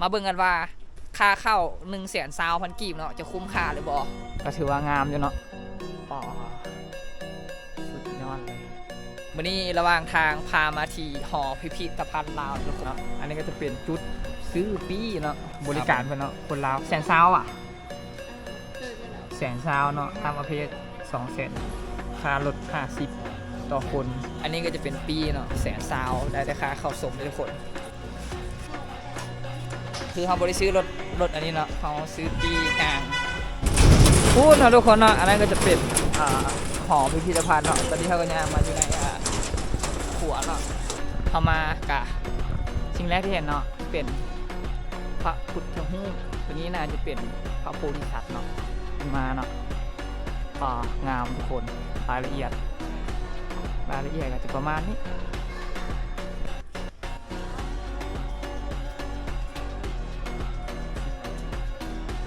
ມາເບິ່ງກັນວ່າຄ່າເຂົ້າໜຶ່ງແສນຊາວພັນກີບເນາະ ຈະຄຸ້ມຄ່າຫຼືບໍ່? ກໍຖືວ່າງາມຢູ່ເນາະ. ອໍ ສຸດຍອດເລີຍ. ມື້ນີ້ລະຫວ່າງທາງພາມາທີ່ຫໍພິພິທະພັນລາວເນາະ ທຸກຄົນເນາະ. ອັນນີ້ກໍຈະເປັນຈຸດຊື້ປີ້ເນາະ ບໍລິການເພິ່ນເນາະ. ຄົນລາວ ແສນຊາວ ອະ ແສນຊາວເນາະ ຕ່າງປະເທດສອງແສນ ຄ່າລົດຫ້າສິບຕໍ່ຄົນ. ອັນນີ້ກໍຈະເປັນປີ້ເນາະ ແສນຊາວ ໄດ້ແຕ່ຄ່າເຂົ້າຊົມເດ້ທຸກຄົນ. ຄືເຮົາບໍ່ໄດ້ຊື້ລົດ ລົດອັນນີ້ເນາະ ເຮົາຊື້ປີ້ຍ່າງພຸ້ນເນາະທຸກຄົນເນາະ. ອັນນັ້ນກໍຈະເປັນ ອ່າ ຫໍພິພິທະພັນເນາະ. ຕອນນີ້ເຮົາກໍຍ່າງມາຢູ່ໃນ ອ່າ ຂົວເນາະ. ເຮົາມາກະ ສິ່ງແລກທີ່ເຫັນເນາະ ເປັນພະພຸດທະຮູບ ຕົວນີ້ໜ້າຈະເປັນພະໂພທິສັດເນາະ ເປັນມາເນາະ. ອ່າ ງາມທຸກຄົນ ລາຍລະອຽດ ລາຍລະອຽດກໍຈະປະມານນີ້.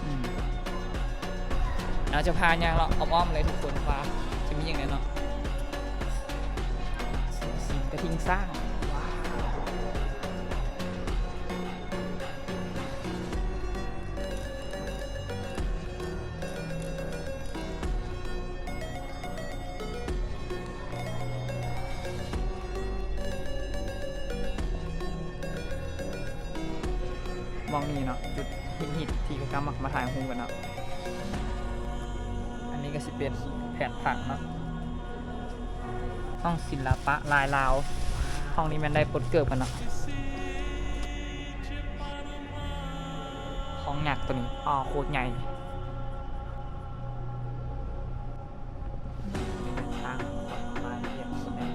ອືມ ດຽວຈະພາຍ່າງເລາະອ້ອມໆເລີຍທຸກຄົນ ວ່າຈະມີຫຍັງແດ່ເນາະ. ສິງກະທິ່ງຊ້າງ ວ້າວ. ໝ່ອງນີ້ເນາະ ຈຸດຮິດໆທີ່ເຂົາເຈົ້າມັກມາຖ່າຍຮູບກັນເນາະ. ອັນນີ້ກໍຊິເປັນແຜນຜັງເນາະ ຫ້ອງສິລະປະລາຍລາວ. ຫ້ອງນີ້ແມ່ນໄດ້ປົດເກີບກັນເນາະ. ຫ້ອງຍັກຕົວນີ້ ອໍ ໂຄດໃຫຍ່. ມີທາງລາຍລະອຽດສຸດແນ່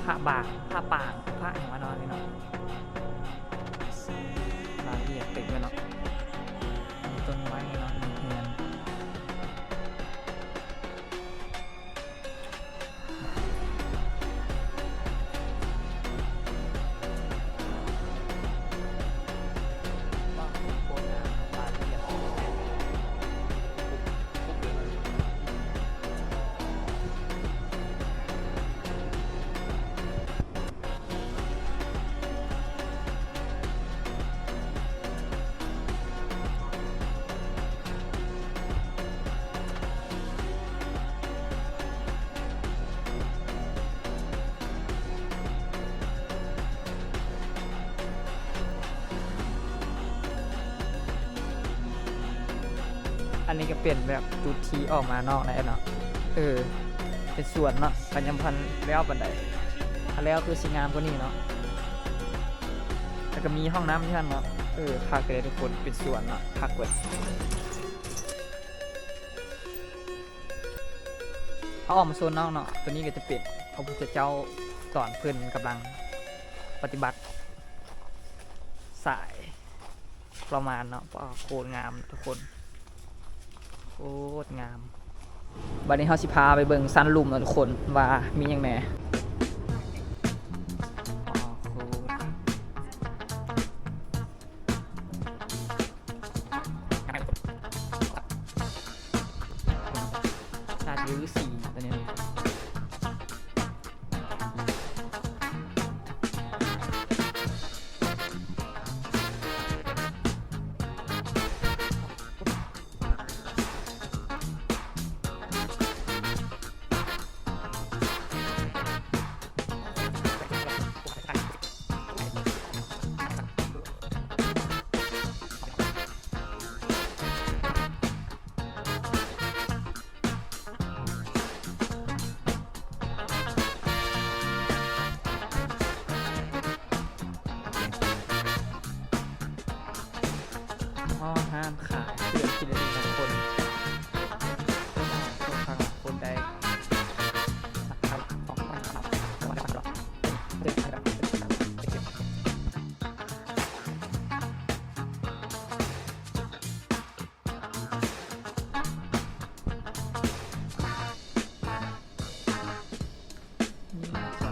ພະບາງ ພະປາງ ພະຫຍັງວະເນາະນີ້ເນາະ. ລາຍລະອຽດເຕັມເລີຍເນາະ. ມີຕົ້ນໄມ້ເນາະ ມີເຮືອນ. ອັນນີ້ກໍເປັນແບບຈຸດທີ່ອອກມານອກນະເນາະ. ເອີ ເປັນສວນເນາະ ກໍຍັງບໍ່ທັນແລ້ວປານໃດ. ຖ້າແລ້ວຄືຊິງາມກວ່ານີ້ເນາະ. ແລ້ວກໍມີຫ້ອງນ້ຳຢູ່ຫັ້ນເນາະ. ເອີ ຄັກເລີຍທຸກຄົນ ເປັນສວນເນາະ ຄັກເວີຍ. ເຮົາອອກມາໂຊນນອກເນາະ. ຕົວນີ້ກໍຈະເປັນພະພຸດທະເຈົ້າ ຕອນເພິ່ນກຳລັງປະຕິບັດສາຍ ປະມານເນາະ. ປາ ໂຄດງາມທຸກຄົນ ໂຄດງາມ. ບັດນີ້ເຮົາຊິພາໄປເບິ່ງຊັ້ນລຸ່ມເນາະທຸກຄົນ ວ່າມີຫຍັງແດ່. ປາ ໂຄດ ໜ້າຈະລືສີຕົວນີ້. ຫໍຫ້າມຂາຍເຄື່ອງກິນເລັກໆຂອງຄົນ ຄົນໄດ້. ນີ້ຈະ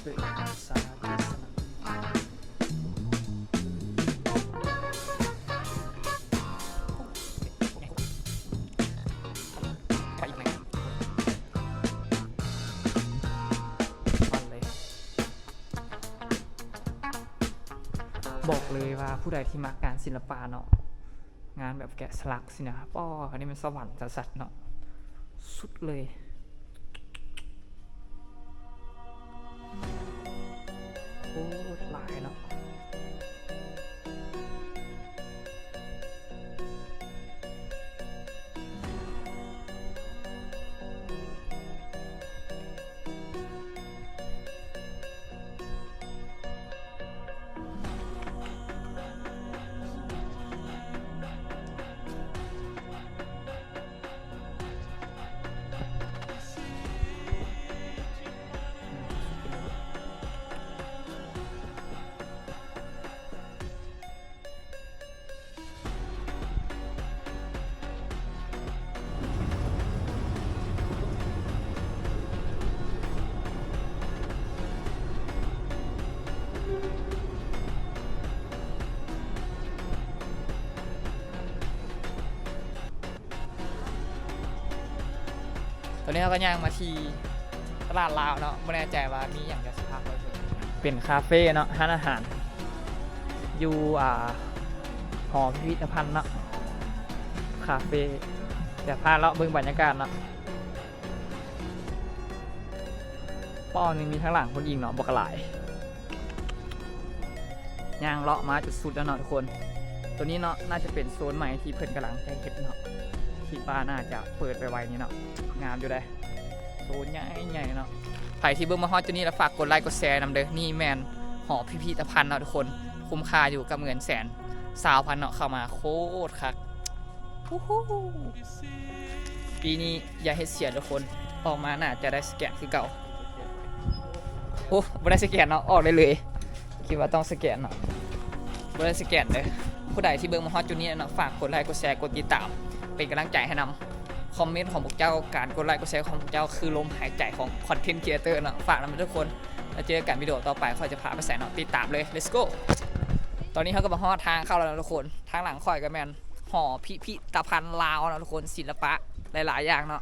ເປັນສາລາເທດສະໜາ. ເລີຍວ່າຜູ້ໃດທີ່ມັກງານສິລະປະເນາະ ງານແບບແກະສະຫຼັກຊີ້ນະ ປ້ອ ອັນນີ້ແມ່ນສະຫວັນຊັດໆເນາະ ສຸດເລີຍ ໂຄດຫຼາຍເນາະ. ຕອນນີ້ເຮົາກໍຍ່າງມາທີ່ຕະຫຼາດລາວເນາະ ບໍ່ແນ່ໃຈວ່າມີຫຍັງຈະຊິພາໄປເບິ່ງ ເປັນຄາເຟເນາະ ຮ້ານອາຫານ ຢູ່ ອ່າ ຫໍພິພິທະພັນເນາະ ຄາເຟ ດຽວພາເລາະເບິ່ງບັນຍາກາດເນາະ ປ້ອ ນີ້ມີທາງຫຼັງພຸ້ນອີກເນາະ ບັກຫຼາຍ. ຍ່າງເລາະມາຈົນສຸດແລ້ວເນາະທຸກຄົນ ໂຕນີ້ເນາະ ໜ້າຈະເປັນໂຊນໃໝ່ທີ່ເພິ່ນກຳລັງຈະເຮັດເນາະ ຄິດວ່າໜ້າຈະເປີດໄວໆນີ້ເນາະ ງາມຢູ່ເດ້ ໂຊນໃຫຍ່ໆເນາະ. ໃຜທີ່ເບິ່ງມາຮອດຈຸດນີ້ລະ ຝາກກົດໄລກົດແຊນຳເດີ ນີ້ແມ່ນຫໍພິພິທະພັນເນາະທຸກຄົນ ຄຸ້ມຄ່າຢູ່ກັບເງິນແສນຊາວພັນເນາະ ເຂົ້າມາໂຄດຄັກ ປີນີ້ຢ່າເຮັດເສຍທຸກຄົນ ອອກມາໜ້າຈະໄດ້ສະແກນຄືເກົ່າ. ໂອ້ ບໍ່ໄດ້ສະແກນເນາະ ອອກໄດ້ເລີຍ ຄິດວ່າຕ້ອງສະແກນເນາະ ບໍ່ໄດ້ສະແກນເດີ. ຜູ້ໃດທີ່ເບິ່ງມາຮອດຈຸດນີ້ແລ້ວເນາະ ຝາກກົດໄລກົດແຊ ກົດຕິດຕາມ ເປັນກຳລັງໃຈໃຫ້ນຳ. ຄອມເມັນຂອງພວກເຈົ້າ ການກົດໄລກົດແຊຂອງພວກເຈົ້າ ຄືລົມຫາຍໃຈຂອງຄອນເທັນຄຣີເອເຕີເນາະ ຝາກນຳເດີທຸກຄົນ. ແລ້ວເຈີກັນວິດີໂອຕໍ່ໄປ ຂ້ອຍຈະພາໄປໃສເນາະ ຕິດຕາມເລີຍ ເລັດໂກ. ຕອນນີ້ເຮົາກໍມາຮອດທາງເຂົ້າແລ້ວເນາະທຸກຄົນ ທາງຫຼັງຂ້ອຍກໍແມ່ນຫໍພິພິທະພັນລາວເນາະທຸກຄົນ ສິລະປະຫຼາຍໆຢ່າງເນາະ.